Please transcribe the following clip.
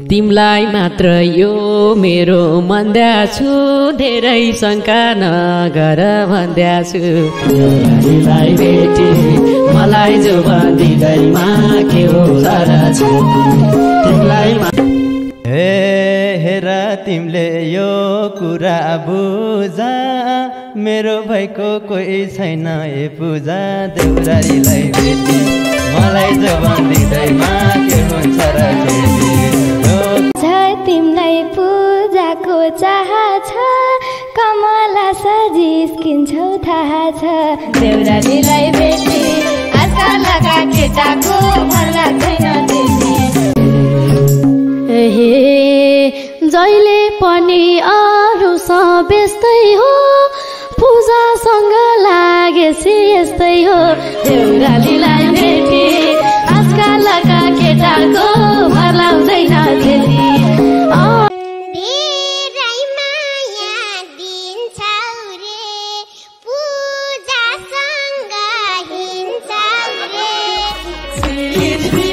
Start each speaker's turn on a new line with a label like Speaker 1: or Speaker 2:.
Speaker 1: तिमलाई मात्र यो मेरो मन्द्या छु धेरै शङ्का नगर भन्द्या छु देउरालीलाई भेटी मलाई जो भन्दिँदैमा के हो सारा छु तिमलाई
Speaker 2: हेर तिमीले यो कुरा बुझा मेरो भाइको कोही छैन ए पूजा देउरालीलाई भेटी मलाई जो भन्दिँदैमा के हुन्छ र
Speaker 3: तिमीलाई पूजाको चाह छ कमला सजिस्किन्छौ थाहा छ देउरालीलाई भेटी आजकलका केटाको मन लाग्दैन
Speaker 4: हे जहिले पनि अरू सब यस्तै हो पूजासँग लागेपछि यस्तै हो देउरालीलाई भेटी आजकलका केटाको मन लाग्दैन त्यति
Speaker 3: It's